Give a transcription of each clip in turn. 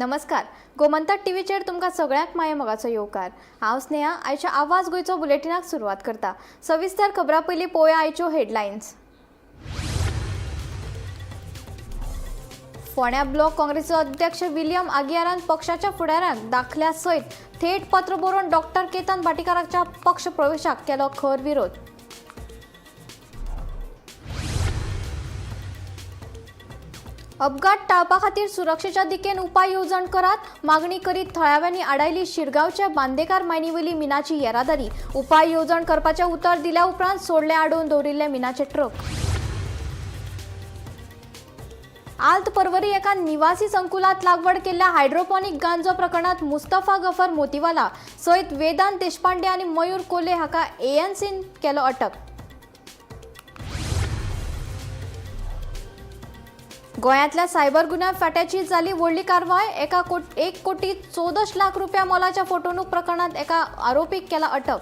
नमस्कार, गोमंतक टीव्हीचेर तुमकां सगळ्यांक माये मोगाचो येवकार. हांव स्नेहा, आयच्या आवाज गोंयचो बुलेटिनाक सुरवात करता. सविस्तर खबरां पयलीं पळोवया आयच्यो हेडलायन्स. फोंड्या ब्लॉक काँग्रेसचो अध्यक्ष विलियम आगियारान पक्षाच्या फुडाऱ्यांक दाखल्या सयत थेट पत्र बरोवन डॉक्टर केतन भाटीकाराच्या पक्ष प्रवेशाक केलो खर विरोध. अपघात टाळपा खातीर सुरक्षेच्या दिकेन उपाय येवजण करात मागणी करीत थळाव्यांनी आडायली शिरगांवच्या बांदेकार मायनीवयली मिनाची येरादारी. उपाय येवजण करपाचें उतर दिल्या उपरांत सोडले आडोवन दवरिल्ले मिनाचे ट्रक. आल्त पर्वरी एका निवासी संकुलात लागवड केल्ल्या हायड्रोपॉनिक गांजो प्रकरणात मुस्तफा गफर मोतीवाला सयत वेदांत देशपांडे आनी मयूर कोले हाका एएनसीन केलो अटक. गोंयांतल्या सायबर गुन्यांव फांट्याची जाली व्हडली कारवाय. 1 कोटी 14 लाख रुपया मोलाच्या फटवणूक प्रकरणात एका आरोपीक केला अटक.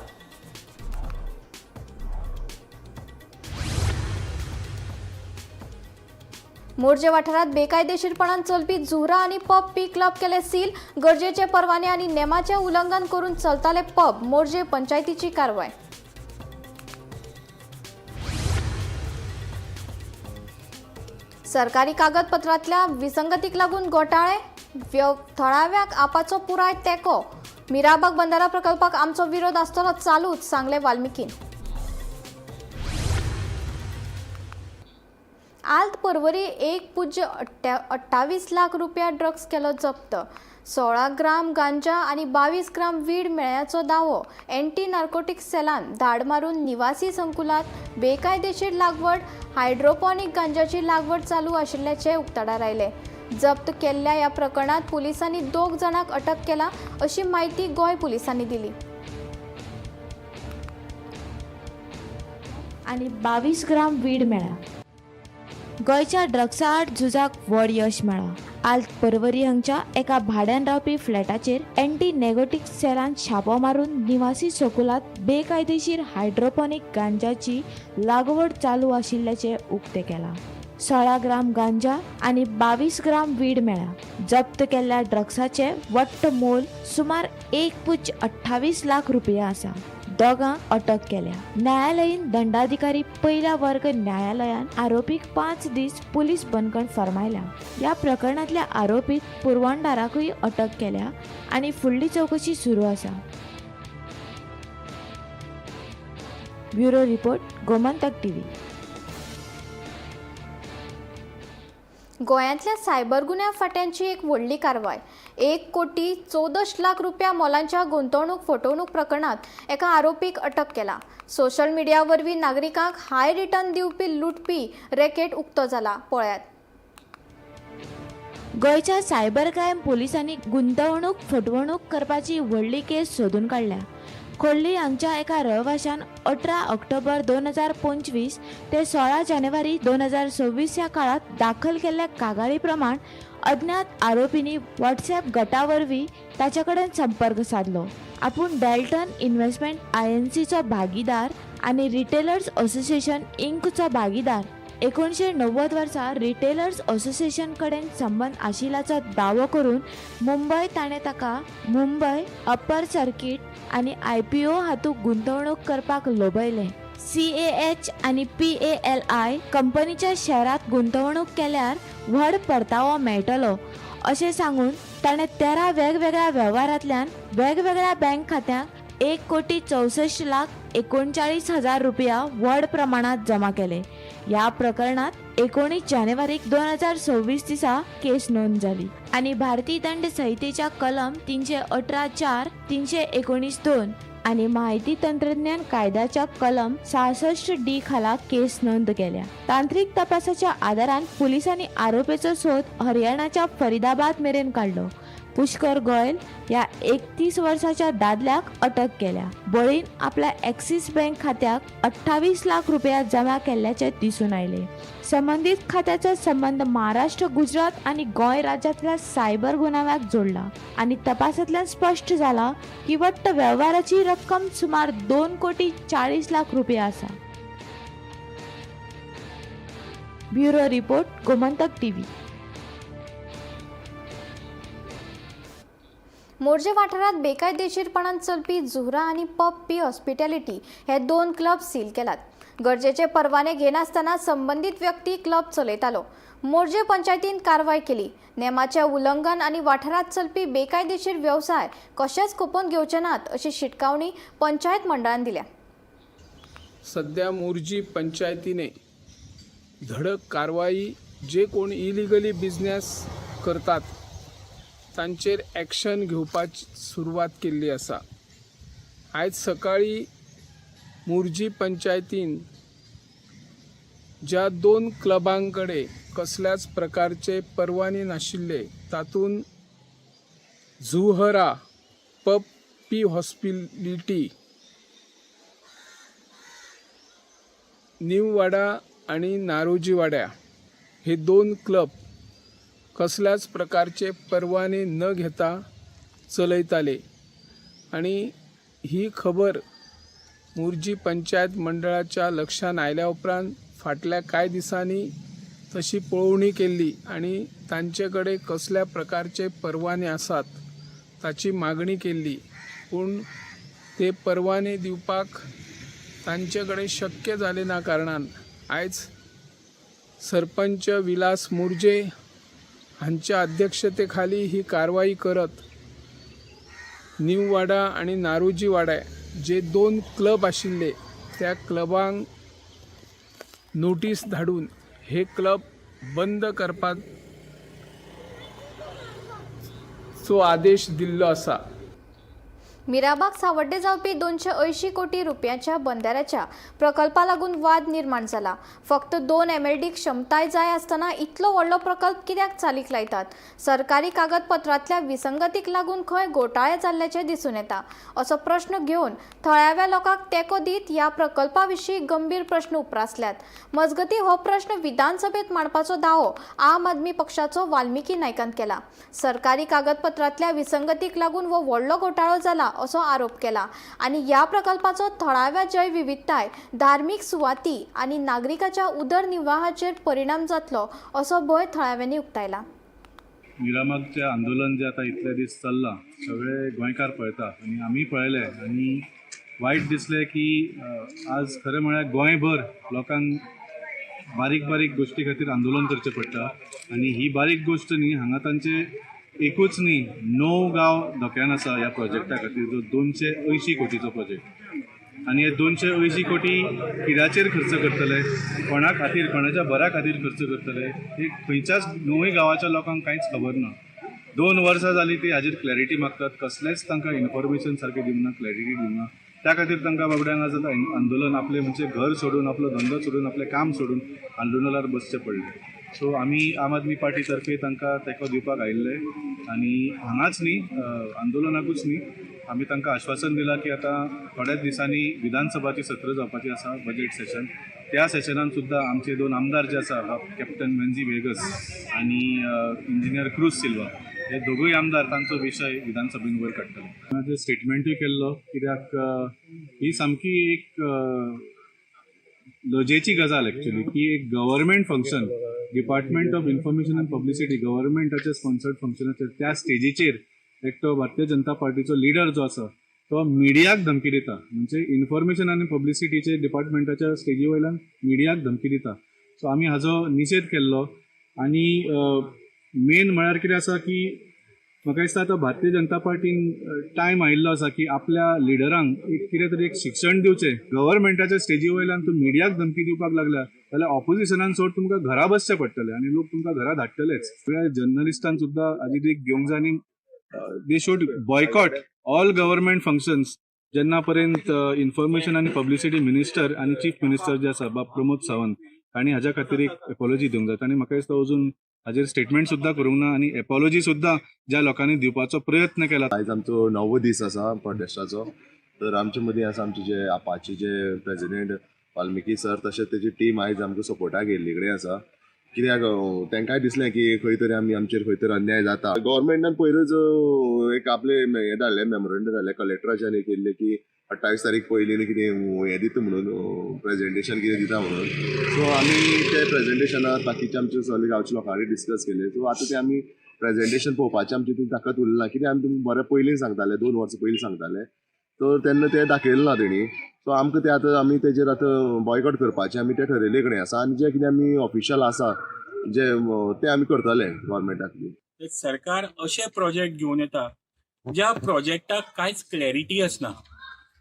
मोरजे वाठारात बेकायदेशीरपणान चलपी झुरा आनी पब पी क्लब केले सील. गरजेचे परवाने आनी नेमाचे उल्लंघन करून चलताले पब. मोरजे पंचायतीची कारवाय. सरकारी कागदपत्रांतल्या विसंगतीक लागून घोटाळे, थळाव्यांक आपाचो पुराय तेंको. मिराबाग बंदारा प्रकल्पाक आमचो विरोध आसतलो चालूच, सांगले वाल्मिकीन. आल्त पर्वरी 1.28 लाख रुपया ड्रग्स केलो जप्त. 16 ग्राम गांजा आनी 22 ग्राम वीड मेळ्ळ्याचो दावो. एंटी नार्कोटिक्स सेलान धाड मारून निवासी संकुलात बेकायदेशीर लागवड हायड्रोपॉनिक गांजाची लागवड चालू आशिल्ल्याचें उक्ताडार आयलें. जप्त केल्ल्या ह्या प्रकरणांत पुलिसांनी 2 जाणांक अटक केला अशी म्हायती गोंय पुलिसांनी दिली. आनी 22 ग्राम वीड मेळ्ळा. गोंयच्या ड्रग्सा आड झुजाक व्हड यश मेळ्ळां. आल्त पर्वरी हांगच्या एका भाड्यान रावपी फ्लॅटाचेर एंटी नेगोटीक सेलान छापो मारून निवासी संकुलात बेकायदेशीर हायड्रोपॉनिक गांजाची लागवड चालू आशिल्ल्याचें उक्तें केलां. 16 ग्राम गांजा आनी 22 ग्राम वीड मेळ्ळा. जप्त केल्ल्या ड्रग्साचें वट्ट मोल सुमार 1.28 लाख रुपया आसा. दोगांक अटक केल्या. न्यायालयीन दंडाधिकारी पयल्या वर्ग न्यायालयान आरोपीक 5 दीस पुलीस बंदखण फर्मायल्या. ह्या प्रकरणांतल्या आरोपीत पुरवणदाराकूय अटक केल्या आनी फुडली चवकशी सुरू आसा. Bureau report, Gomantak TV. गोंयांतल्या सायबर गुन्यांव फांट्यांची एक व्हडली कारवाय. 1 कोटी 14 लाख रुपया मोलांच्या गुंतवणूक फटवणूक प्रकरणात एका आरोपीक अटक केला. सोशल मिडिया वरवीं नागरिकांक हाय रिटर्न दिवपी लुटपी रॅकेट उक्तो जाला. पळयात. गोंयच्या सायबर क्रायम पोलिसांनी गुंतवणूक फटवणूक करपाची व्हडली केस सोदून काडल्या. खोर्ली हांगच्या एका रहिवाशान 18 ऑक्टोबर 2025 ते 16 जानेवारी 2026 ह्या काळात दाखल केल्ल्या कागाळी प्रमाण अज्ञात आरोपींनी व्हॉट्सॲप गटा वरवीं ताचे कडेन संपर्क सादलो. आपूण डेल्टन इन्व्हेस्टमेंट आयएनसीचो भागीदार आनी रिटेलर्स असोसिएशन इंकचो भागीदार, 1990 वर्सा रिटेलर्स असोसिएशन कडेन संबंद आशिल्ल्याचो दावो करून मुंबय ताणें ताका मुंबय अप्पर सर्किट आनी आयपीओ हातूंत गुंतवणूक करपाक लोभयलें. सीएएच आनी पीएएलआय कंपनीच्या शॅरांत गुंतवणूक केल्यार व्हड परतावो मेळटलो अशें सांगून ताणें 13 वेगवेगळ्या वेव्हारांतल्यान वेगवेगळ्या बँक खात्यांक 1,64,39,000 रुपया व्हड प्रमाणात जमा केले. ह्या प्रकरणात 19 जानेवारीक 2026 दिसा केस नोंद जाली आनी भारतीय दंड संहितेच्या कलम 318(4), 319(2) आनी माहिती तंत्रज्ञान कायद्याच्या कलम 66डी खाला केस नोंद केल्या. तांत्रिक तपासाच्या आदारान पुलिसांनी आरोपीचो सोद हरियाणाच्या फरीदाबाद मेरेन काडलो. पुष्कर गोयल ह्या 31 वर्साच्या दादल्याक अटक केल्या. बळीन आपल्या एक्सिस बँक खात्याक 28 लाख रुपया जमा केल्ल्याचे दिसून आयले. संबंदीत खात्याचो संबंद महाराष्ट्र, गुजरात आनी गोंय राज्यांतल्या सायबर गुन्यांवाक जोडला आनी तपासांतल्यान स्पश्ट जाला की वट्ट वेव्हाराची रक्कम सुमार 2 कोटी 40 लाख रुपया आसा. Bureau report, Gomantak TV. Morjim वाठारांत बेकायदेशीरपणान चलपी झुहरा आनी पब पी हॉस्पिटॅलिटी हे दोन क्लब सील केलात. गरजेचे परवाने घेनासतना संबंदीत व्यक्ती क्लब चलयतालो. मोरजे पंचायतीन कारवाय केली. नेमाचे उल्लंघन आनी वाठारांत चलपी बेकायदेशीर वेवसाय कशेच खपोवन घेवचे नात अशी शिटकावणी पंचायत मंडळान दिल्या. सध्या मोरजी पंचायतीने धडक कारवाई, जे कोण इलिगली बिजनेस करतात तांचेर एक्शन घेवपाची सुरवात केल्ली आसा. आयज सकाळीं मोरजी पंचायतीन ज्या दोन क्लबां कडेन कसल्याच प्रकारचे परवाने नाशिल्ले, तातूंत झुहरा पब पी हॉस्पिलिटी, न्यूवाडा आणि नारोजीवाड्या हे दोन क्लब कसल्याच प्रकारचे परवाने न घेता चलयताले आणि ही खबर मोरजी पंचायत मंडळाच्या लक्षान आयल्या उपरांत फाटल्या कांय दिसांनी तशी पळोवणी केल्ली आणि तांचे कडेन कसल्या प्रकारचे परवाने आसात ताची मागणी केल्ली, पूण ते परवाने दिवपाक तांचे कडेन शक्य जालें ना. कारणान आयज सरपंच विलास मुर्जे हांच्या अध्यक्षते खाली ही कारवाई करत न्यूवाडा आनी नारोजी वाडा जे दोन क्लब आशिल्ले त्या क्लबांक नोटीस धाडून हे क्लब बंद करपाचो आदेश दिल्लो आसा. मिराबाग सावड्डे जावपी 280 कोटी रुपयांच्या बंदाऱ्याच्या प्रकल्पा लागून वाद निर्माण जाला. फक्त 2 MLD क्षमताय जाय आसतना इतलो व्हडलो प्रकल्प कित्याक चालीक लायतात? सरकारी कागदपत्रांतल्या विसंगतीक लागून खंय घोटाळे जाल्ल्याचें दिसून येता असो प्रश्न घेवन थळाव्या लोकांक तेंको दीत ह्या प्रकल्पा विशीं गंभीर प्रश्न उप्रासल्यात. मजगतीं, हो प्रश्न विधानसभेत मांडपाचो दावो आम आदमी पक्षाचो वाल्मिकी नायकान केला. सरकारी कागदपत्रांतल्या विसंगतीक लागून हो व्हडलो घोटाळो जाला असो आरोप केला आनी ह्या प्रकल्पाचो थळाव्या जैवविविधताय, धार्मीक सुवाती आनी नागरिकाच्या उदरनिर्वाहाचेर परिणाम जातलो असो भंय थळाव्यांनी उक्तायला. मिरामागचें आंदोलन जें आतां इतले दीस चल्लां, सगळे गोंयकार पळयता आनी आमी पळयलें आनी वायट दिसलें की आज खरें म्हळ्यार गोंयभर लोकांक बारीक बारीक गोश्टी खातीर आंदोलन करचें पडटा आनी ही बारीक गोश्ट न्ही. हांगा तांचे एकूच न्ही, णव गांव धोक्यान आसा ह्या प्रोजेक्टा खातीर, जो 280 कोटीचो प्रोजेक्ट. आनी हे 280 कोटी कित्याचेर खर्च करतले, कोणा खातीर, कोणाच्या बऱ्या खातीर खर्च करतले, हे खंयच्याच णवूय गांवाच्या लोकांक कांयच खबर ना. 2 वर्सां जालीं ती हाजेर क्लॅरिटी मागतात, कसलेंच तांकां इन्फॉर्मेशन सारकें दिवंक ना, क्लॅरिटी दिवंक ना. त्या खातीर तांकां बाबड्यांक आज आतां आंदोलन, आपलें म्हणजे घर सोडून, आपलो धंदो सोडून, आपलें काम सोडून आंदोलनार बसचें पडलें. सो आमी आम आदमी पार्टी तर्फे तांकां तेंको दिवपाक आयिल्ले आनी हांगाच न्ही, आंदोलनाकूच न्ही, आमी तांकां आश्वासन दिलां की आतां थोड्याच दिसांनी विधानसभाची सत्र जावपाची आसा, बजेट सेशन. त्या सेशनान सुद्दां आमचे 2 आमदार जे आसा, कॅप्टन वेन्झी वेगस आनी इंजिनियर क्रूज सिल्वा, हे दोगूय आमदार तांचो विशय विधानसभेन वयर काडटले. जे स्टेटमेंटूय केल्लो, कित्याक ही सामकी एक लजेची गजाल एक्चुली की एक government function, department of information and publicity, गव्हर्मेंटाचे sponsored फंक्शनाचेर त्या स्टेजीचेर एकटो भारतीय जनता पार्टीचो लिडर जो आसा तो मिडियाक धमकी दिता. म्हणजे इन्फॉर्मेशन आनी पब्लिसिटीचे डिपार्टमेंटाच्या स्टेजी वयल्यान मिडियाक धमकी दिता. सो आमी हाजो निशेध केल्लो. आनी मेन म्हळ्यार कितें आसा की म्हाका दिसता आतां भारतीय जनता पार्टीन टायम आयिल्लो आसा की आपल्या लिडरांक एक कितें तरी एक शिक्षण दिवचें. गव्हर्मेंटाच्या स्टेजी वयल्यान तूं मिडियाक धमकी दिवपाक लागल्या जाल्यार ऑपोजिशनान सोड, तुमकां घरा बसचें पडटलें आनी लोक तुमकां घरा धाडटलेच. सगळ्या जर्नलिस्टान सुद्दां हाजी एक घेवंक जाय आनी they should boycott all government functions जेन्ना पर्यंत इन्फॉर्मेशन आनी पब्लिसिटी मिनिस्टर आनी चीफ मिनिस्टर जे आसा बाब प्रमोद सावंत हांणी हाज्या खातीर एक एपॉलॉजी दिवंक जाय. आनी म्हाका दिसता अजून हाजेर स्टेटमेंट सुद्दां करूंक ना आनी एपॉलॉजी सुद्दां ज्या लोकांनी दिवपाचो प्रयत्न केला. आयज आमचो णवो दीस आसा प्रोटेस्टाचो. तर आमचे मदीं आसा आमचे जे आपाचे जे प्रेजिडेंट वाल्मिकी सर, तशेंच तेजी टीम आयज आमकां सपोर्टाक येयल्ली कडेन आसा. कित्याक तांकांय दिसलें की खंय तरी आमी आमचेर खंय तरी अन्याय जाता. गव्हर्मेंटान पयरूच एक आपलें हें धाडलें, मेमोरंडम धाडलें कलेक्टराच्यान हें केल्लें की 28 तारीख पयलीं न्ही कितें हें दिता म्हणून, प्रेजेंटेशन कितें दिता म्हणून. सो आमी ते प्रेजेंटेशनाक बाकीचे आमचे सगळे गांवच्या लोकां कडेन डिस्कस केलें. सो आतां ते आमी प्रेजेंटेशन पळोवपाचें आमचें तितून ताकद उरलें ना, कित्याक आमी तुमकां बरें पयलीं सांगताले, 2 वर्सां पयलीं सांगताले, तर तेन्ना तें दाखयलें ना तेणी. सो आमकां तें आतां आमी तेजेर आतां बॉयकॉट करपाचें आमी तें ठरयल्ले कडेन आसा आनी जें कितें आमी ऑफिशियल आसा जे तें आमी करतले गव्हर्मेंटाक. सरकार अशे प्रोजेक्ट घेवन येता ज्या प्रोजेक्टाक कांयच क्लॅरिटी आसना.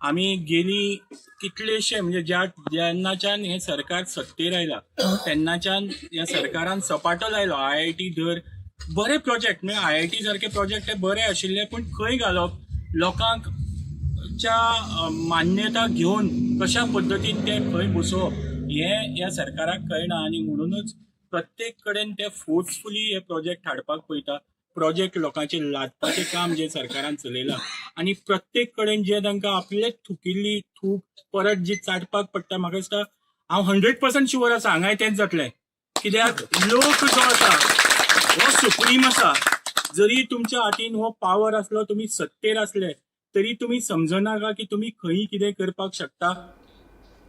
आमी गेली कितलेशे म्हणजे ज्या जेन्नाच्यान हें सरकार सत्तेर आयला तेन्नाच्यान ह्या सरकारान सपाटो लायलो. IIT धर बरे प्रोजेक्ट, म्हणजे IIT सारके प्रोजेक्ट हे बरे आशिल्ले, पूण खंय घालप, लोकांक च्या मान्यता घेवन कशा पद्दतीन ते खंय बसोवप हें ह्या सरकाराक कळना आनी म्हणूनच प्रत्येक कडेन ते फोर्सफुली हे प्रोजेक्ट हाडपाक पळयता. प्रोजेक्ट लोकांचे लादपाचें काम जे सरकारान चलयलां आनी प्रत्येक कडेन जे तांकां आपले थुकिल्ली थूक परत जी चाटपाक पडटा, म्हाका दिसता हांव 100% शुवर आसा हांगाय तेंच जातलें. कित्याक लोक जो आसा हो सुप्रीम आसा. जरी तुमच्या हातीन हो पावर आसलो, तुमी सत्तेर आसले तरी तुमी समजनाका की तुमी खंय कितें करपाक शकता.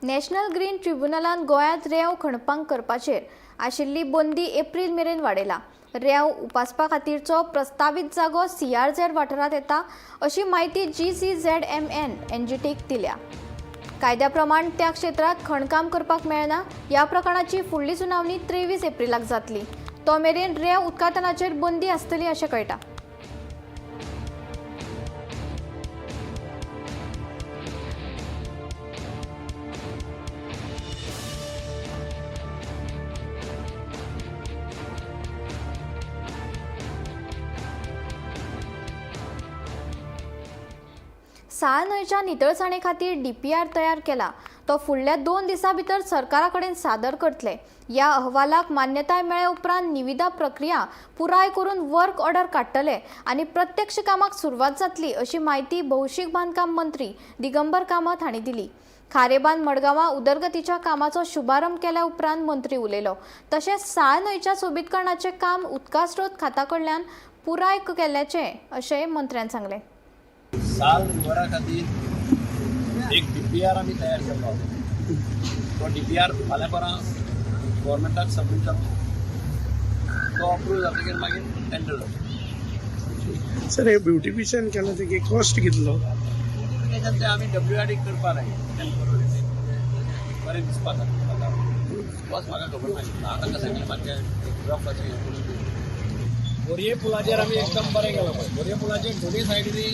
नॅशनल ग्रीन ट्रिब्युनलान गोंयांत रेंव खणपांक करपाचेर आशिल्ली बंदी एप्रील मेरेन वाडयला. रेंव उपासपा खातीरचो प्रस्तावीत जागो CRZ वाठारांत येता अशी म्हायती GCZMN NGTक दिल्या. कायद्या प्रमाण त्या क्षेत्रांत खणकाम करपाक मेळना. ह्या प्रकरणाची फुडली सुनावणी 23 एप्रिलाक जातली. तो मेरेन रेंव उत्खातनाचेर बंदी आसतली अशें कळटा. साळ न्हंयच्या नितळसाणे खातीर DPR तयार केला. तो फुडल्या 2 दिसां भितर सरकारा कडेन सादर करतले. ह्या अहवालाक मान्यताय मेळ्ळे उपरांत निविदा प्रक्रिया पुराय करून वर्क ऑर्डर काडटले आनी प्रत्यक्ष कामाक सुरवात जातली अशी म्हायती भौशीक बांदकाम मंत्री दिगंबर कामत हांणी दिली. खारेबांद मडगांवां उदरगतीच्या कामाचो शुभारंभ केल्या उपरांत मंत्री उलयलो. तशेंच साळ न्हंयच्या सोबीतकरणाचें काम उदका स्रोत खाता कडल्यान पुराय केल्ल्याचें अशेंय मंत्र्यान सांगलें. साल रिवरा खातीर एक DPR आमी तयार केल्लो. तो DPR फाल्यां परां गव्हर्मेंटाक सबमीट जातलो. तो अप्रूव जातकीर मागीर टेंडर जातलो. सर, हे ब्युटिफिकेशन केलां ते कॉस्ट कितलो? ब्युटिफिकेशन ते आमी WRD करपा लायी बरें दिसपा खातीर. बस म्हाका खबर ना आतां कशें केलें मातशें रफ अशें हें करून. बोरये पुलाचेर आमी एकदम बरें केलां पळय. बोरये पुलाचेर दोनूय सायडींनी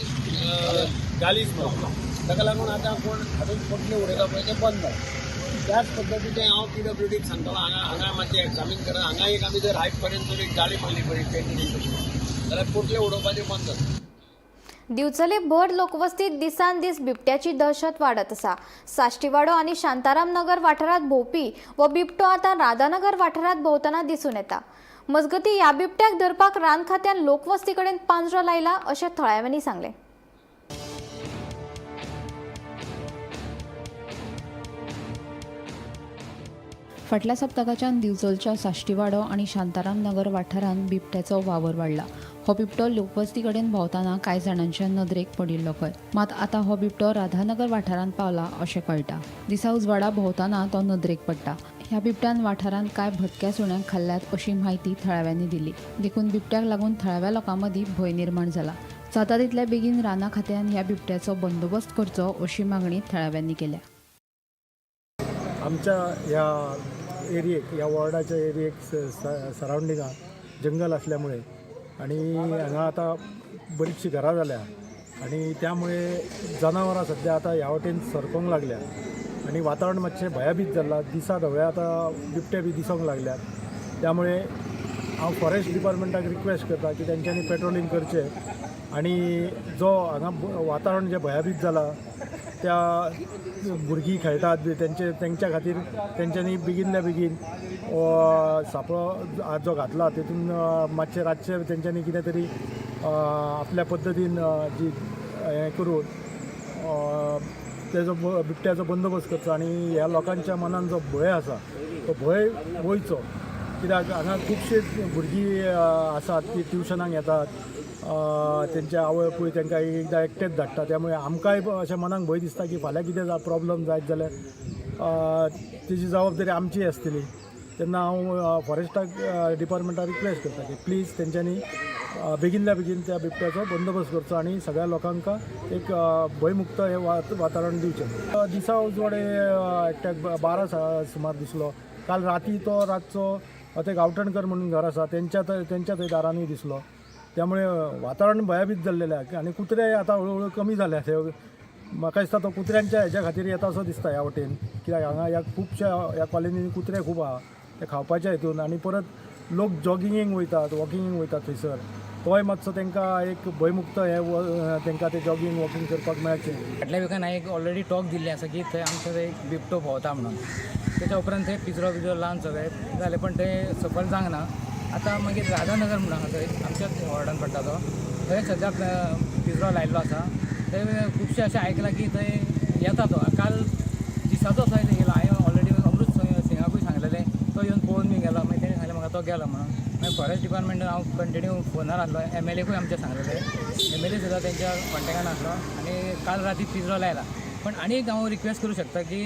गालीच मारला. ताका लागून आतां कोण हातूंत पोटले उडयता पळय तें बंद जालें. त्याच पद्दतीचें हांव PWDक सांगतलो हांगा हांगा मातशें एग्जामीन करा. हांगा एक आमी जर हायट पर्यंत जर एक गाली मारली पळय पेंट जाल्यार पोटले उडोवपाचें बंद जाता. दिवचले भर लोकवस्तीत दिसान दीस बिबट्याची दहशत वाडत आसा. साश्टीवाडो आनी शांताराम नगर वाठारांत भोंवपी हो बिबटो आतां राधानगर वाठारांत भोंवतना दिसून येता. मजगतीं ह्या बिबट्याक धरपाक रान खात्यान लोकवस्ती कडेन पांजरो लायला अशें थळाव्यांनी सांगलें. फाटल्या सप्तकाच्यान दिवचलच्या साश्टीवाडो आनी शांताराम नगर वाठारांत बिबट्याचो वावर वाडला. हो बिबटो लोकवस्ती कडेन भोंवतना कांय जाणांच्या नदरेक पडिल्लो खंय. मात आतां हो बिबटो राधानगर वाठारांत पावला अशें कळटा. दिसा उजवाडा भोंवतना तो नदरेक पडटा. ह्या बिबट्यान वाठारांत कांय भटक्या सुण्यांक खाल्ल्यात अशी म्हायती थळाव्यांनी दिली. देखून बिबट्याक लागून थळाव्या लोकां मदीं भंय निर्माण जाला. जाता तितल्या बेगीन राना खात्यान ह्या बिबट्याचो बंदोबस्त करचो अशी मागणी थळाव्यांनी केल्या. आमच्या ह्या एरियेक, ह्या वॉर्डाच्या एरियेक सरावंडिंगाक जंगल असल्यामुळे आणि हांगा आतां बरीचशी घरां जाल्या आणि त्यामुळे जनावरां सद्या आतां ह्या वटेन सरकोंक लागल्या आणि वातावरण मातशें भयभीत जालां. दिसा धवे आतां बिबटे बी दिसोंक लागल्यात. त्यामुळे हांव फॉरेस्ट डिपार्टमेंटाक रिक्वेस्ट करता की तेंच्यांनी पेट्रोलिंग करचें आणि जो हांगा वातावरण जें भयभीत जालां त्या भुरगीं खेळटात बी तेंच्या खातीर तेंच्यांनी बेगीनल्या बेगीन सापळो जो घातला तेतून मातशें रातचें तेंच्यांनी कितें तरी आपल्या पद्दतीन जी हें करून तेजो बिबट्याचो बंदोबस्त करचो आनी ह्या लोकांच्या मनान जो भंय आसा तो भंय वयचो. कित्याक हांगा खुबशीं भुरगीं आसात ती ट्युशनाक येतात, तेंचे आवय बापूय तांकां एकदां एकटेच धाडटा. त्यामुळे आमकांय अशें मनाक भंय दिसता की फाल्यां कितें प्रॉब्लम जायत जाल्यार तेजी जबाबदारी आमची आसतली. तेन्ना हांव फॉरेस्टाक डिपार्टमेंटाक रिक्वेस्ट करता की प्लीज तेंच्यांनी बेगीनल्या बेगीन त्या बिबट्याचो बंदोबस्त करचो आनी सगळ्या लोकांक एक भंयमुक्त हें वातावरण दिवचें. दिसा उजवाडे एकट्याक 12 सुमार दिसलो. काल राती तो रातचो ते गांवठणकर म्हणून घर आसा तेंच्या थंय दारानूय दिसलो. त्यामुळे वातावरण भयभीत जाल्लेलें आहा आनी कुत्रे आतां हळू हळू कमी जाल्या. ते म्हाका दिसता तो कुत्र्यांच्या हेज्या खातीर येता असो दिसता ह्या वटेन, कित्याक हांगा ह्या खुबश्या ह्या कॉलनीन कुत्रे खूब आहा ते खावपाच्या हितून. आनी परत लोक जॉगिंगेक वयतात, वॉकिंगेक वयतात थंयसर, तोय मातसो तांकां एक भंयमुक्त हें तांकां ते जॉगिंग वॉकिंग करपाक मेळचें. फाटल्या विकान हांवें एक ऑलरेडी टॉक दिल्लें आसा की थंय आमचो एक बिबटो भोंवता म्हणून. तेच्या उपरांत थंय पिजरो बिजरो लावन सगळें जालें, पण थंय सफल जावंक ना. आतां मागीर राधानगर म्हणून आसा थंय आमच्याच वॉर्डान पडटा तो, थंय सद्या पिजरो लायिल्लो आसा. थंय खुबशें अशें आयकलां की थंय येता तो. काल दिसाचो थंय गेलो. हांवें ऑलरेडी अमृत सिंगाकूय सांगलेलें, तो येवन पळोवन बी गेलो. मागीर तेणें सांगलें म्हाका तो गेलो म्हणून. मागीर फॉरेस्ट डिपार्टमेंटान हांव कंटिन्यू फोनार आसलो, MLA आमच्या सांगलेलें, MLA सुद्दां तेंच्या कॉन्टेक्टान आसलो आनी काल राती पिजरो लायला. पण आनी एक हांव रिक्वेस्ट करूं शकता की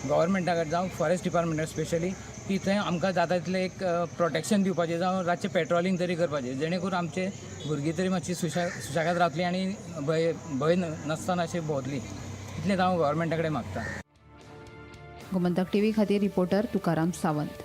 गव्हर्मेंटा कडेन जावं फॉरेस्ट डिपार्टमेंटाक स्पेशली की थंय आमकां जाता तितलें एक प्रोटेक्शन दिवपाचें, जावं रातचें पेट्रोलिंग तरी करपाचें, जेणे करून आमचे भुरगीं तरी मातशी सुशेगाद रावतलीं आनी भंय भंय नासतना अशें भोंवतलीं. इतलेंच हांव गव्हर्मेंटा कडेन मागता. गोमंतक टीव्ही खातीर रिपोर्टर तुकाराम सावंत.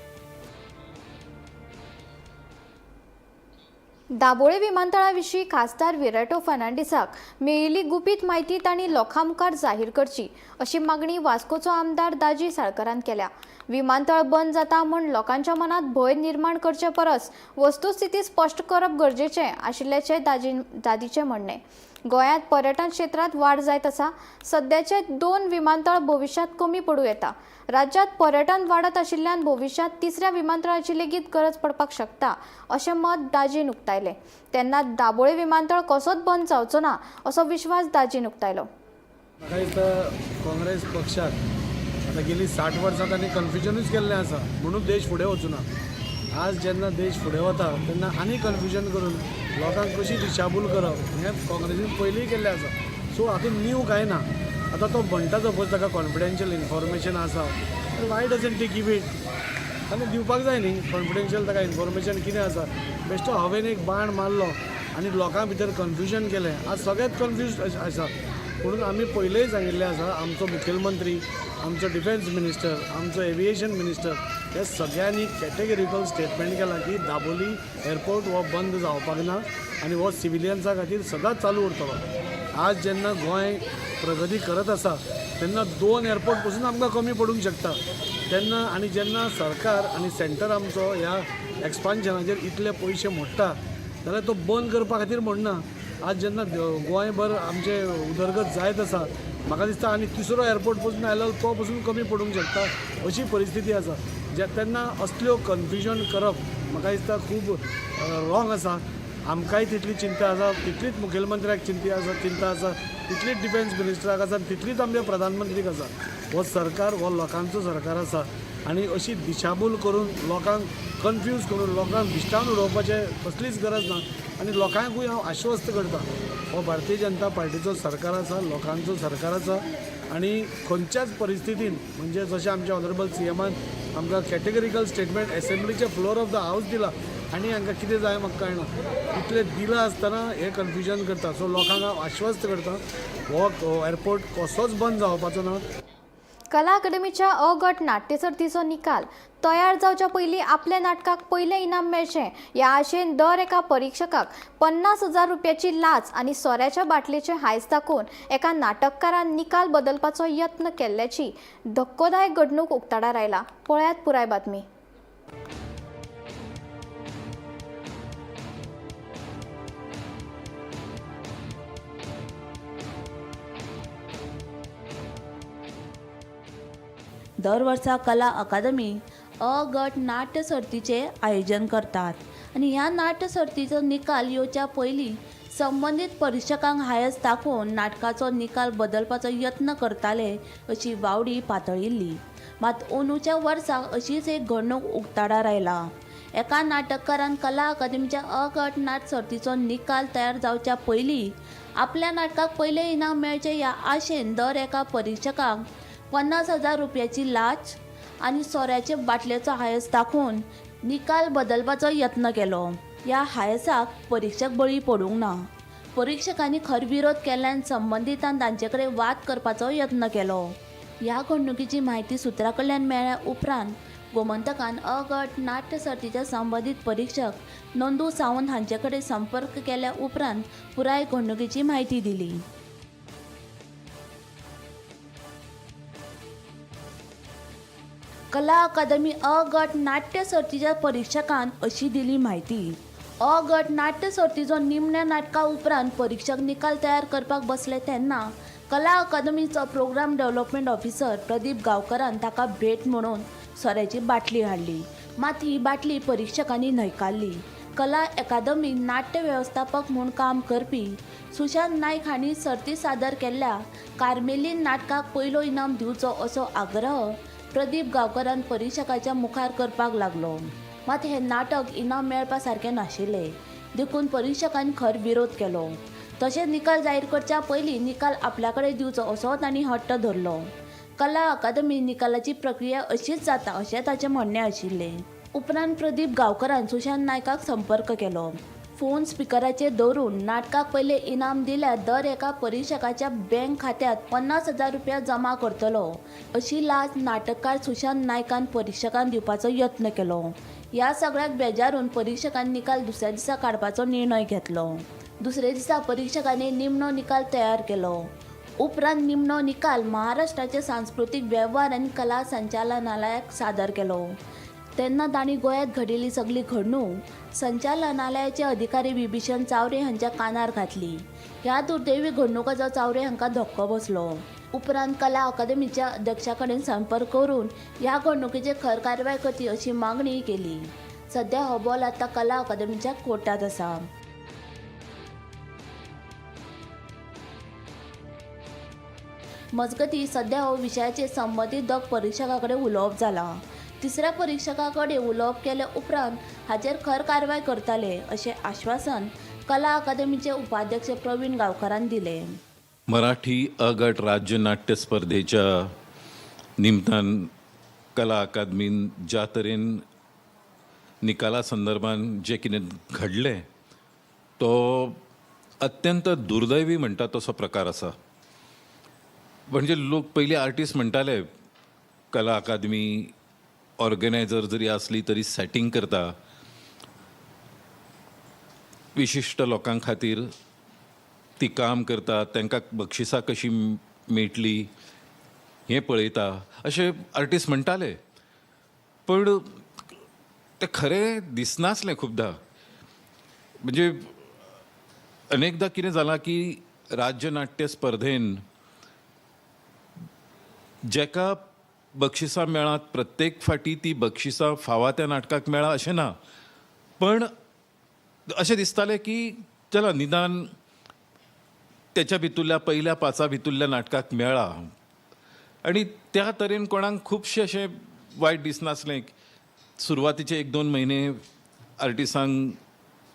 दाबोळे विमानतळा विशीं खासदार विरेटो फर्नांडीसाक मेळिल्ली गुपीत म्हायती तांणी लोकां मुखार जाहीर करची अशी मागणी वास्कोचो आमदार दाजी साळकरान केल्या. विमानतळ बंद जाता म्हूण लोकांच्या मनांत भंय निर्माण करचे परस वस्तुस्थिती स्पश्ट करप गरजेचें आशिल्ल्याचें दादीचें म्हणणें. गोंयांत पर्यटन क्षेत्रांत वाड जायत आसा. सद्याचे 2 विमानतळ भविश्यांत कमी पडूं येता. राज्यांत पर्यटन वाडत आशिल्ल्यान भविश्यांत तिसऱ्या विमानतळाची लेगीत गरज पडपाक शकता अशें मत दाजीन उक्तायलें. तेन्ना दाबोळे विमानतळ कसोच बंद जावचो ना असो विश्वास दाजीन उक्तायलो. म्हाका दिसता काँग्रेस पक्षाक आतां गेली 60 वर्सां तांणी कन्फ्युजनूच केल्लें आसा, म्हणून देश फुडें वचूना. आज जेन्ना देश फुडें वता तेन्ना आनी कन्फ्युजन करून लोकांक कशी दिशाभूल करप हें काँग्रेसीन पयलींय केल्लें आसा. सो हातूंत न्यू कांय ना. आतां तो म्हणटा सपोज ताका कॉन्फिडेन्शियल इन्फॉर्मेशन आसा, why doesn't he give it? ताणें दिवपाक जाय न्ही कॉन्फिडेन्शियल ताका इन्फॉर्मेशन कितें आसा. बेश्टो हांवें एक बाण मारलो आनी लोकां भितर कन्फ्युजन केलें. आज सगळेच कन्फ्यूज आसा. म्हणून आमी पयलींय सांगिल्लें आसा, आमचो मुखेलमंत्री, आमचो डिफेन्स मिनिस्टर, आमचो एविएशन मिनिस्टर हे सगळ्यांनी कॅटेगरिकल स्टेटमेंट केलां की दाबोली एअरपोर्ट हो बंद जावपाक ना आनी हो सिविलियन्सा खातीर सदांच चालू उरतलो. आज जेन्ना गोंय प्रगती करत आसा तेन्ना 2 एअरपोर्ट पसून आमकां कमी पडूंक शकता. तेन्ना आनी जेन्ना सरकार आनी सेंटर आमचो ह्या एक्सपान्शनाचेर इतले पयशे मोडटा जाल्यार तो बंद करपा खातीर म्हणना. आज जेन्ना गोंयभर आमचे उदरगत जायत आसा, म्हाका दिसता आनी तिसरो एअरपोर्ट पसून आयलो तो पसून कमी पडूंक शकता अशी परिस्थिती आसा. तेन्ना असल्यो कन्फ्युजन करप म्हाका दिसता खूब रॉंग आसा. आमकांय तितली चिंता आसा, तितलीच मुखेलमंत्र्याक चिंता आसा, तितलीच डिफेन्स मिनिस्टराक आसा, तितलीच आमच्या प्रधानमंत्रीक आसा. हो सरकार हो लोकांचो सरकार आसा आनी अशी दिशाभूल करून लोकांक कन्फ्यूज करून लोकांक भिश्टावन उडोवपाचें कसलीच गरज ना. आनी लोकांकूय हांव आश्वस्त करता, हो भारतीय जनता पार्टीचो सरकार आसा, लोकांचो सरकार आसा आनी खंयच्याच परिस्थितीन म्हणजे जशें आमच्या ऑनरेबल CM आमकां कॅटेगरिकल स्टेटमेंट एसेंब्लीच्या फ्लोर ऑफ the house दिला आनी हांकां कितें जाय म्हाका कळना. इतलें दिलां आसतना हें कन्फ्युजन करता. सो लोकांक हांव आश्वस्त करता, हो एअरपोर्ट कसोच बंद जावपाचो ना. कला अकादमीच्या अ गट नाट्यसर्तीचो निकाल तयार जावच्या पयलीं आपल्या नाटकाक पयलें इनाम मेळचें ह्या आशेन दर एका परिक्षकाक 50,000 रुपयाची लाच आनी सोऱ्याच्या बाटलेचें हायस दाखोवन एका नाटककारान निकाल बदलपाचो यत्न केल्ल्याची धक्कोदायक घडणूक उक्ताडार आयला. पळयात पुराय बातमी. दर वर्सा कला अकादमी अ गट नाट्य सर्तीचें आयोजन करतात आनी ह्या नाट्य सर्तीचो निकाल येवच्या पयलीं संबंदीत परिक्षकांक हायस दाखोवन नाटकाचो निकाल बदलपाचो यत्न करताले अशी वावडी पातळिल्ली. मात अंदूच्या वर्सा अशीच एक घडणूक उक्ताडार आयला. एका नाटककारान कला अकादमीच्या अ गट नाट्य सर्तीचो निकाल तयार जावच्या पयलीं आपल्या नाटकाक पयलें इनाम मेळचें ह्या आशेन दर एका परिक्षकांक 50,000 रुपयाची लाच आनी सोऱ्याचे बाटलेचो हांयस दाखोवन निकाल बदलपाचो यत्न केलो. ह्या हांयसाक परिक्षक बळी पडूंक ना. परिक्षकांनी खर विरोध केल्ल्यान संबंदितान तांचे कडेन वाद करपाचो यत्न केलो. ह्या घडणुकीची म्हायती सुत्रा कडल्यान मेळ्ळ्या उपरांत गोमंतकान अ गट नाट्य सर्तीचे संबंदीत परिक्षक नंदू सावंत हांचे कडेन संपर्क केल्या उपरांत पुराय घडणुकीची म्हायती दिली. कला अकादमी अ गट नाट्य सर्तीच्या परिक्षकान अशी दिली म्हायती. अ गट नाट्य सर्तीचो निमण्या नाटका उपरांत परिक्षक निकाल तयार करपाक बसले तेन्ना कला अकादमीचो प्रोग्राम डेव्हलपमेंट ऑफिसर प्रदीप गांवकरान ताका भेट म्हणून सोऱ्याची बाटली हाडली. मात ही बाटली परिक्षकांनी न्हयकारली. कला अकादमी नाट्य वेवस्थापक म्हूण काम करपी सुशांत नायक हांणी सर्ती सादर केल्ल्या कार्मेलीन नाटकाक पयलो इनाम दिवचो असो आग्रह प्रदीप गांवकरान परिक्षकाच्या मुखार करपाक लागलो. मात हें नाटक इनाम मेळपा सारकें नाशिल्लें, देखून परिक्षकांनी खर विरोध केलो. तशेंच निकाल जाहीर करच्या पयलीं निकाल आपल्या कडेन दिवचो असो तांणी हट्ट धरलो. कला अकादमी निकालाची प्रक्रिया अशीच जाता अशें ताचें म्हणणें आशिल्लें. उपरांत प्रदीप गांवकरान सुशांत नायकाक संपर्क केलो. फोन स्पिकराचेर दवरून नाटकाक पयलें इनाम दिल्यार दर एका परिक्षकाच्या बँक खात्यांत 50,000 रुपया जमा करतलो अशी लाच नाटककार सुशांत नायकान परिक्षकांक दिवपाचो यत्न केलो. ह्या सगळ्याक बेजारून परिक्षकान निकाल दुसऱ्या दिसा काडपाचो निर्णय घेतलो. दुसऱ्या दिसा परिक्षकांनी निमणो निकाल तयार केलो. उपरांत निमणो निकाल महाराष्ट्राचे सांस्कृतीक वेव्हार आनी कला संचालनालयाक सादर केलो. तेन्ना तांणी गोंयांत घडिल्ली सगली घडणूक संचालनालयाचे अधिकारी विभीषण चावरे हांच्या कानार घातली. ह्या दुर्दैवी घडणुकाचो चावरे हांकां धक्को बसलो. उपरांत कला अकादमीच्या अध्यक्षा कडेन संपर्क करून ह्या घडणुकीचेर खर कारवाय करची अशी मागणी केली. सध्या हो बॉल आतां कला अकादमीच्या कोर्टांत आसा. मजगतीं सध्या हो विशयाचेर संबंदीत दोग परिक्षकां कडेन उलोवप जालां. तिसऱ्या परिक्षका कडेन उलोवप केले उपरांत हाचेर खर कारवाय करतले अशें आश्वासन कला अकादमीचे उपाध्यक्ष प्रवीण गांवकरान दिलें. मराठी अ गट राज्य नाट्य स्पर्धेच्या निमतान कला अकादमीन ज्या तरेन निकाला संदर्भान जें कितें घडलें तो अत्यंत दुर्दैवी म्हणटा तसो प्रकार आसा. म्हणजे लोक पयलीं आर्टिस्ट म्हणटाले कला अकादमी ऑर्गनायझर जरी आसली तरी सॅटींग करता, विशिश्ट लोकां खातीर ती काम करता, तांकां बक्षिसां कशीं मेळटली हें पळयता अशें आर्टिस्ट म्हणटाले. पण तें खरें दिसनासलें खुबदां. म्हणजे अनेकदां कितें जालां की राज्य नाट्य स्पर्धेन जेका बक्षिसां मेळात प्रत्येक फाटी ती बक्षिसां फावा त्या नाटकाक मेळा अशें ना, पण अशें दिसतालें की चला निदान त्याच्या भितुल्ल्या पयल्या पांचा भितुल्ल्या नाटकाक मेळा. आनी त्या तरेन कोणाक खुबशें अशें वायट दिसनासलें. सुरवातीचे 1-2 म्हयने आर्टिस्टांक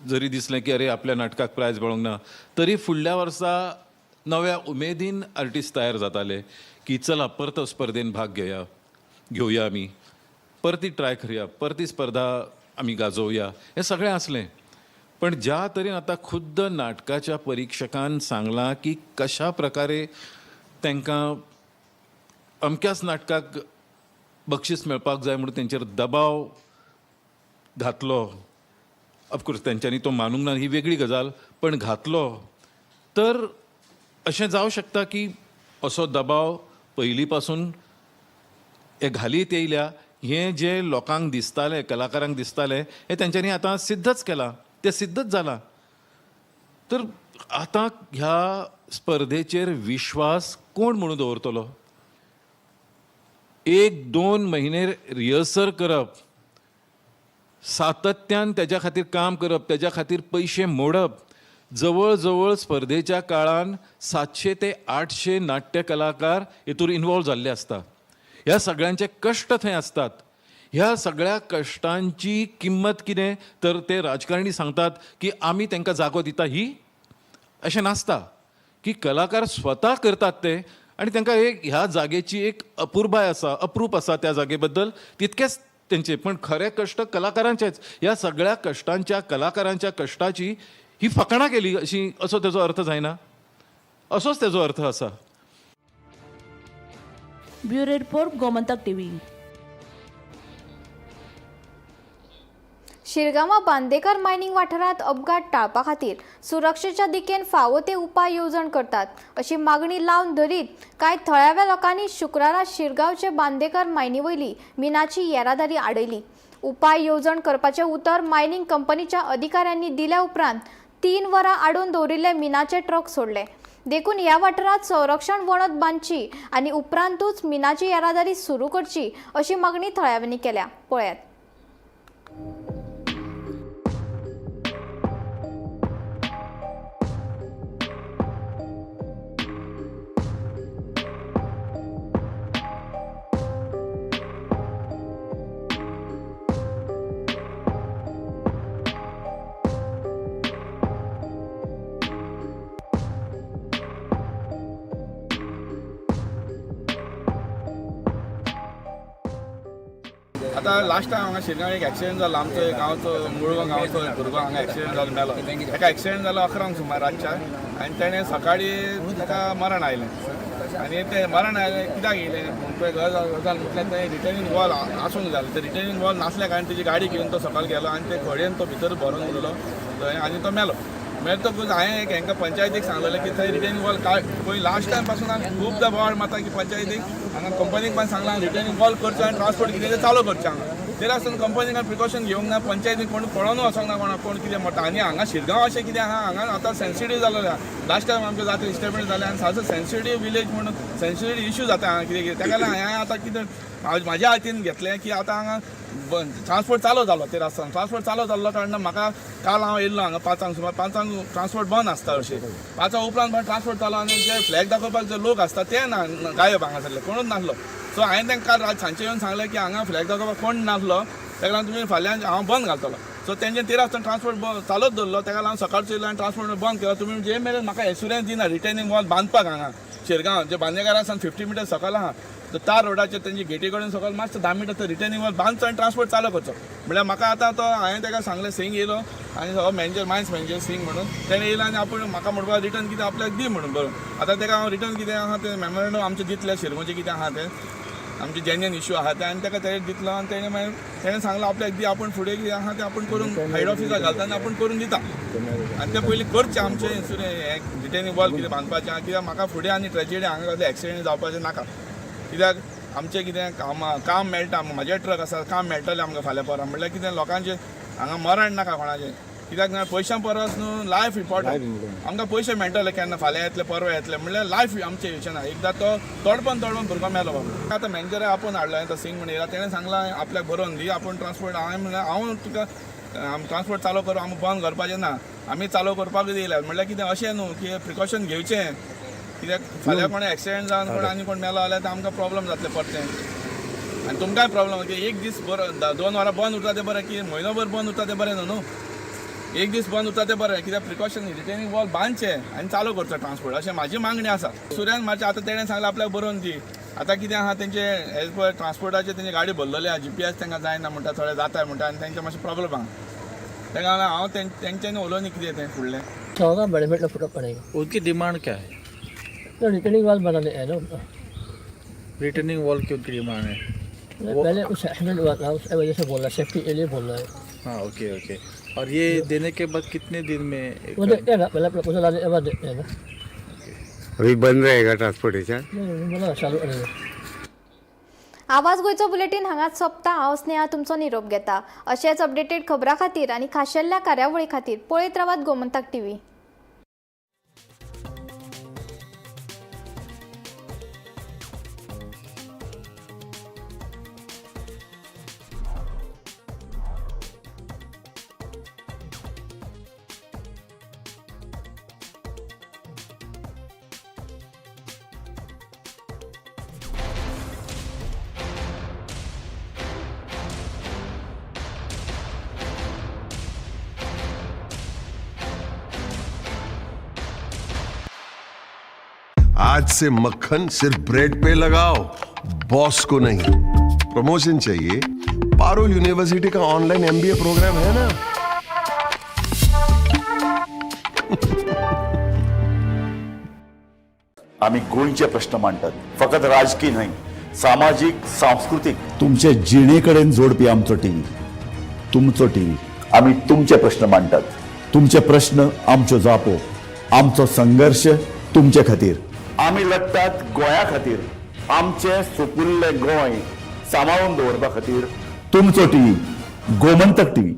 जरी दिसलें की अरे आपल्या नाटकाक प्रायज मेळोंक ना, तरी फुडल्या वर्सा नव्या उमेदीन आर्टिस्ट तयार जाताले की चला परत स्पर्धेन भाग घेवया आमी, परती ट्राय करूया, परती स्पर्धा आमी गाजोवया, हें सगळें आसलें. पण ज्या तरेन आतां खुद्द नाटकाच्या परिक्षकान सांगलां की कशा प्रकारे तांकां अमक्याच नाटकाक बक्षीस मेळपाक जाय म्हणून तेंचेर दबाव घातलो. ऑफकोर्स तेंच्यांनी तो मानूंक ना ही वेगळी गजाल, पण घातलो तर अशें जावं शकता की असो दबाव पयलीं पासून हे घालीत येयल्या हें जें लोकांक दिसतालें, कलाकारांक दिसतालें, हें तेंच्यांनी आतां सिद्धच केलां, तें सिद्धच जालां. तर आतां ह्या स्पर्धेचेर विश्वास कोण म्हणून दवरतलो? 1-2 म्हयने रिहर्सल करप, सातत्यान तेज्या खातीर काम करप, तेज्या खातीर पयशे मोडप, जवळ जवळ स्पर्धेच्या काळान 700 ते 800 नाट्य कलाकार हेतूर इन्वॉल्व जाल्ले आसता. ह्या सगळ्यांचे कश्ट थंय आसतात. ह्या सगळ्या कश्टांची किंमत कितें तर ते राजकारणी सांगतात की आमी तांकां जागो दिता, ही अशें नासता की कलाकार स्वता करतात ते. आनी तांकां एक ह्या जागेची एक अपुरबाय आसा, अप्रूप आसा त्या जागे बद्दल, तितकेच तेंचे. पण खरे कश्ट कलाकारांचेच. ह्या सगळ्या कश्टांच्या, कलाकारांच्या कश्टाची ही फकाणां केली अशी, असो तेजो अर्थ जायना, असोच तेजो अर्थ आसा. Bureau report, Gomantak TV. शिरगांवां Bandekar mining वाठारांत अपघात टाळपा खातीर सुरक्षेच्या दिकेन फावो ते उपाय येवजण करतात अशी मागणी लावन धरीत कांय थळाव्या लोकांनी शुक्रारा शिरगांवचे बांदेकर मायनी वयली मिनाची येरादारी आडयली. उपाय येवजण करपाचें उतर मायनिंग कंपनीच्या अधिकाऱ्यांनी दिल्या उपरांत 3 वरां आडोवन दवरिल्ले मिनाचे ट्रक सोडले. देखून ह्या वाठारांत संरक्षण वणत बांदची आनी उपरांतूच मिनाची येरादारी सुरू करची अशी मागणी थळाव्यांनी केल्या. पळयात. आतां लास्ट टायम हांगा शिरगांव एक एक्सिडेंट जालो. आमचो एक गांवचो, मुळगांव गांवचो एक भुरगो हांगा एक्सिडेंट जालो, मेलो. ताका एक्सिडेंट जालो 11 सुमार रातच्या आनी तेणें सकाळीं ताका मरण आयलें. आनी तें मरण आयलें कित्याक येयलें म्हणपळय गजाल म्हटल्यार तें रिटर्निंग वॉल आसूंक जाय. तें रिटर्निंग वॉल नासल्या कारणान तेजी गाडी घेवन तो सकाळ गेलो आनी ते खडयेन तो भितर भरून उरलो थंय आनी तो मेलो. मेळटकूच हांवें एक हांकां पंचायतीक सांगलेलें की थंय रिटर्निंग वॉल काय पळय लास्ट टायम पासून हांवें खुबदां बोवाळ मारता की पंचायतीक हांगा कंपनीक पण सांगलां रिटर्निंग वॉल करचो आनी ट्रान्सपोर्ट कितें तें चालू करचें हांगा. तरी आसतना कंपनीक प्रिकॉशन घेवंक ना, पंचायतीन कोण पळोवन वचोंक ना कोणाक कोण कितें म्हणटा. आनी हांगा शिरगांव अशें कितें आहा, हांगा आतां सेन्सिटीव जालें आहा. लास्ट टायम आमचें जात्रे डिस्टर्बन्स जालें आनी सारको सेन्सिटीव विलेज म्हणून सेन्सिटीव इश्यू जाता हांगा कितें कितें. ताका लागून हांवें आतां कितें म्हाज्या हातीन घेतलें की आतां हांगा ट्रान्सपोर्ट चालू जालो. ते रस्त्यान ट्रान्सपोर्ट चालू जाल्लो कारणान म्हाका काल हांव येयल्लो हांगा 5 सुमार, 5 ट्रान्सपोर्ट बंद आसता अशें. 5 उपरांत ट्रान्सपोर्ट चालू आनी जे फ्लॅग दाखोवपाक जे लोक आसता ते ना गायब हांगासरले, कोणूच नासलो. सो हांवें तांकां काल रात सांजचे येवन सांगलें की हांगा फ्लॅग दाखोवपाक कोण नासलो, ताका लागून तुमी फाल्यां हांव बंद घालतलो. सो तेंचे 13 वाजता ट्रान्सपोर्ट चालूच दवरलो. ताका लागून सकाळचो येयलो आनी ट्रान्सपोर्ट बंद केलो. तुमी जे मेरेन म्हाका एश्युरन्स दिना रिटर्निंग वॉल बांदपाक हांगा शिरगांव जे बांदेकार आसा 50 मिटर सकयल आहा तर तार रोडाचेर तेंची गेटी कडेन सकयल मातसो 10 मिटर तो रिटर्निंग वॉल बांदचो आनी ट्रान्सपोर्ट चालू करचो. म्हणल्यार म्हाका आतां तो हांवें ताका सांगलें, सिंग येयलो आनी हो मॅनेजर, मायन्स मॅनेजर सिंग म्हणून तेणें येयलो आनी आपूण म्हाका म्हणपाक रिटर्न कितें आपल्याक दी म्हणून बरोवन. आतां ताका हांव रिटर्न कितें आहा तें मेमोरेंडम आमचें दितलें, शिरगांवचें कितें आहा तें आमचे जेन्युइन इश्यू आहा तें, आनी ताका तें दितलो. आनी तेणें मागीर तेणें सांगलां आपल्याक दी, आपूण फुडें कितें आहा तें आपूण करून हेड ऑफिसाक घालता आनी आपूण करून दिता. आनी तें पयलीं करचें आमचें हें रिटर्निंग वॉल कितें बांदपाचें आहा, कित्याक म्हाका फुडें आनी ट्रेजिडी हांगा कसलें एक्सिडेंट जावपाचें नाका. कित्याक आमचें कितें काम मेळटा, म्हाजे ट्रक आसा, काम मेळटलें आमकां फाल्यां परां. म्हणल्यार कितें लोकांचें हांगा मरण नाका कोणाचें, कित्याक ना पयशां परस न्हू लायफ इम्पॉर्टंट. आमकां पयशे मेळटले केन्ना, फाल्यां येतले परवां येतले, म्हणल्यार लायफ आमचें येवचें ना. एकदां तो तडपण तडपण भुरगो मेलो बाबा. आतां मॅनेजराक आपोवन हाडलो, तो सिंग म्हण येयला, तेणें सांगलां आपल्याक बरोवन दी आपूण ट्रान्सपोर्ट. हांवें म्हणलें हांव तुका ट्रान्सपोर्ट चालू करूं, आमी बंद करपाचें ना, आमी चालू करपाकूच येयल्या. म्हणल्यार कितें अशें न्हू की प्रिकॉशन घेवचें, कित्याक फाल्यां कोण एक्सिडेंट जावन कोण आनी कोण मेलो जाल्यार आमकां प्रॉब्लम जातलें परतें आनी तुमकांय प्रॉब्लम. की एक दीस बरो 2 वरां बंद उरता तें बरें, की म्हयनोभर बंद उरता तें बरें न्हू, न्हू एक दीस बंद उरता तें बरें. कित्याक प्रिकॉशन रिटर्निंग वॉल बांदचें आनी चालू करचो ट्रान्सपोर्ट अशें म्हाजी मागणी आसा. सुर्यान मातशें आतां तेणें सांगलें आपल्याक बरोवन दी. आतां कितें आहा तेंचे एज पर ट्रान्सपोर्टाचे तेंची गाडी भरलेली आहा, GPS तांकां जायना म्हणटा, थोडे जाता म्हणटा आनी तेंचे मातशें प्रॉब्लम आहा. ताका लागून हांव तेंच्यांनी उलोवनी कितें तें फुडलें. उनकी डिमांड क्या है? तो रिटर्निंग वॉल बनाने है ना। रिटर्निंग वॉल की उनकी डिमांड है। पहले उस एक्सीडेंट हुआ था, उस वजह से बोल रहा है, सेफ्टी के लिए बोल रहा है। हाँ ओके ओके। और ये देने के बाद कितने दिन में? वो देखते हैं ना, पहले प्रपोजल आने के बाद देखते हैं ना। अभी बंद रहेगा ट्रांसपोर्टेशन? नहीं, बोला चालू करेंगे। आवाज गोंयचो बुलेटीन हांगाच सोंपता. हांव स्नेहा तुमचो निरोप घेता. अशेच अपडेटेड खबरां खातीर आनी खाशेल्या कार्यावळी खातीर पळयत रावात गोमंतक टीव्ही. आज से मक्खन सिर्फ ब्रेड पे लगाओ, बॉस को नहीं। प्रमोशन चाहिए? पारुल यूनिवर्सिटी का ऑनलाइन एमबीए प्रोग्राम है ना। आमी गोंयचे प्रश्न मांडटात, फकत राजकी न्हय, सामाजीक, सांस्कृतीक. तुमचे जिणे कडेन जोडपी आमचो टीव्ही, तुमचो टीव्ही. आमी तुमचे प्रश्न मांडटात, तुमचे प्रश्न आमच्यो जापो, आमचो संघर्श तुमचे खातीर. आमी लडटात गोंया खातीर, आमचें सुपुल्लें गोंय सांबाळून दवरपा खातीर. तुमचो टीव्ही, गोमंतक टीव्ही.